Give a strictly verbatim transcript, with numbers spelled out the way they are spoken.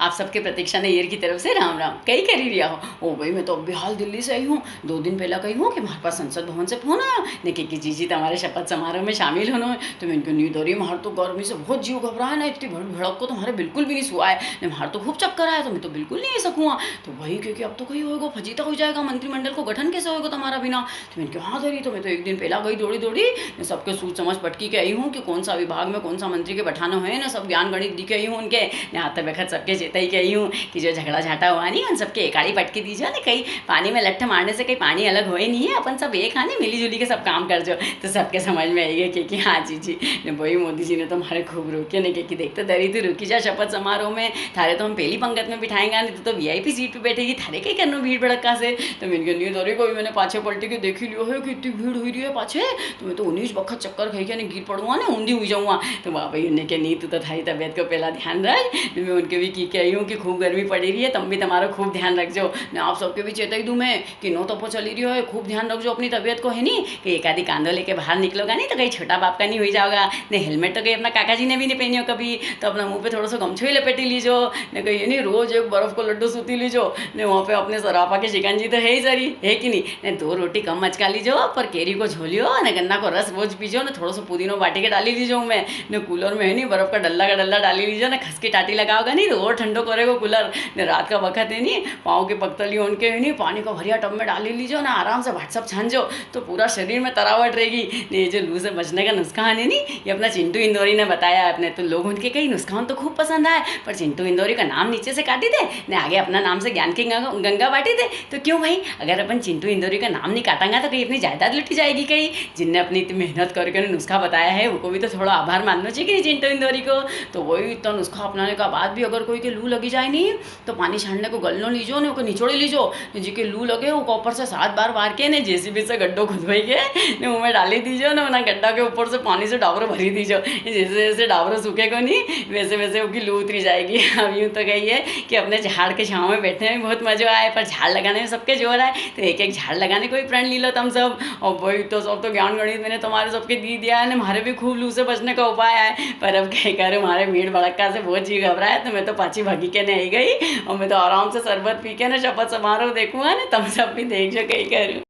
आप सबके प्रतीक्षा नैयर की तरफ से राम राम। कई करी रिया हो? ओ भाई, मैं तो अभी हाल दिल्ली से आई हूँ। दो दिन पहला कही हूँ कि म्हारे पास संसद भवन से फोन आयो ने कि, कि जीजी, तमारे शपथ समारोह में शामिल होनो है। तो मैंने कहा, "नी दरी, म्हारे तो गर्मी से बहुत जीव घबराए ना, इतनी भड़-, भड़क को तो म्हारे बिल्कुल भी नी सुहाए, ने म्हारे तो खूब चक्कर आया, तो मैं तो बिल्कुल नी आई सकूँगा।" तो वही कहे कि अब तो कई होएगो, फजीता हो जाएगा, मंत्रिमंडल को गठन कैसे होएगो तमारा बिना? तो मैंने कहा, "हाँ दरी, तो मैं तो एक दिन पहला गई दौड़ी दौड़ी, ने सबके सूझ समझ पटकी के आई हूँ कि कौन सा विभाग में कौन सा मंत्री के बैठाना है, ने सब ज्ञान गणित दी के आई हूँ उनके, ने आते वक्त सबके चेताई के आई हूँ कि जो झगड़ा झाटा हुआ नी, उन सबके एकाड़ी पटकी दीजो, ने कई पानी में लठ मारने से कई पानी अलग होए नी है, अपन सब एक हां ने, मिली जुली के सब काम कर जो।" तो सबके समझ में आई गई कि, कि हाँ जीजी, ने वही मोदी जी ने तो म्हारे खूब रोके ने कि, कि देख तो दरी, तू रुकी जा शपथ समारोह में, थारे तो हम पहली पंगत में बिठाएंगा, नी तो, तो वीआईपी सीट पे बैठेगी, थारे कई करनो भीड़ भड़का से। तो मैंने कहा, "नी दरी, कोई मैंने पाछे पलटी के देखी लियो है कि इतनी भीड़ हुई रही है पाछे, तो मैं तो उन्हीं बखत चक्कर खाई के ने गिर पड़ूंगा ने, ऊंधी हुई जाऊंगा।" तो बाबा जी ने कहा, "नी, तू तो थारी तबीयत को पहला ध्यान रख।" तो मैं उनके भी की, की आई हूँ कि खूब गर्मी पड़ी रही है, तम भी तमारो खूब ध्यान रख जो, ने आप सबके भी चेताई दूँ मैं, कि नौ तपो चली रही हो, खूब ध्यान रख जो अपनी तबीयत को, है नी, कि एक आधी कांदो लेके बाहर निकलोगा नी तो कई छोटा बाप का नी हुई जाओगा। ने हेलमेट तो कई अपना काका जी ने भी नी पहनियो कभी, तो अपना मुंह पे थोड़ो सो गमछो ही लपेटी लीजो, ने कई है नी, रोज एक बर्फ को लड्डू सूती लीजो, ने वहाँ पे अपने सरापा की शिकंजी तो है ही सारी, है कि नी, ने दो रोटी कम मचका लीजो, पर केरी को झोलियो, ने गन्ना को रस रोज पीजो, ने थोड़ो सो पुदीनो बाटी के डाली लीजो में, ने कूलर में है नी, बर्फ का डल्ला का डल्ला डाली लीजो, ने खस की टाटी लगाओगा नी तो और ठंडो करेगो कूलर, ने रात का वक्त है नी, पाँव की पगतली उनके है नी, पानी का भरिया टब में डाली लीजो ना, आराम से भाट साहब छान जो, तो पूरा शरीर में तरावट रहेगी। ने ये जो लू से बचने का नुस्खा है नी, ये अपना चिंटू इंदौरी ने बताया अपने, तो लोग उनके कई नुस्खा तो खूब पसंद आए, पर चिंटू इंदौरी का नाम नीचे से काटी दे, ने आगे अपना नाम से ज्ञान की गंगा, गंगा बाटी दे। तो क्यों भाई, अगर अपन चिंटू इंदौरी का नाम नी काटांगा तो कई अपनी जायदाद लुटी जाएगी कई? जिनने अपनी इतनी मेहनत करके नुस्खा बताया है, उनको भी तो थोड़ा आभार मानना चाहिए कि नी चिंटू इंदौरी को। तो वही इतना नुस्खा अपनाने का बाद भी अगर कोई के लू लगी जाए नी, तो पानी छानने को गलनो लीजो ने, उको निचोड़ी लीजो, ने जिके लू लगे, उको ऊपर से सात बार वार के ने, जेसीबी से गड्ढो खुदवाई के, ने उमें डाली दीजो ने, उना गड्ढा के ऊपर से पानी से डाबरो भरी दीजो। जैसे जैसे डाबरो सूखेगो नी, वैसे वैसे उकी लू उतरी जाएगी। अब यूं तो कही है कि अपने झाड़ के छांव में बैठने में बहुत मजो आए, पर झाड़ लगाने में सबके जोर आए, तो एक एक झाड़ लगाने को ही प्रण ली लो तम सब। और भाई, तो सब तो ज्ञान गणित मैंने तमारे सबके दी दिया है, ने म्हारे भी खूब लू से बचने का उपाय है, पर अब कई करूँ, म्हारे भीड़ भड़क्का से बहुत जी घबराए, तो मैं तो पाछी भागी के ने आई गई, और मैं तो आराम से शरबत पी के ने शपथ समारोह देखूंगा ने, तम सब भी देख जो कई करूँ।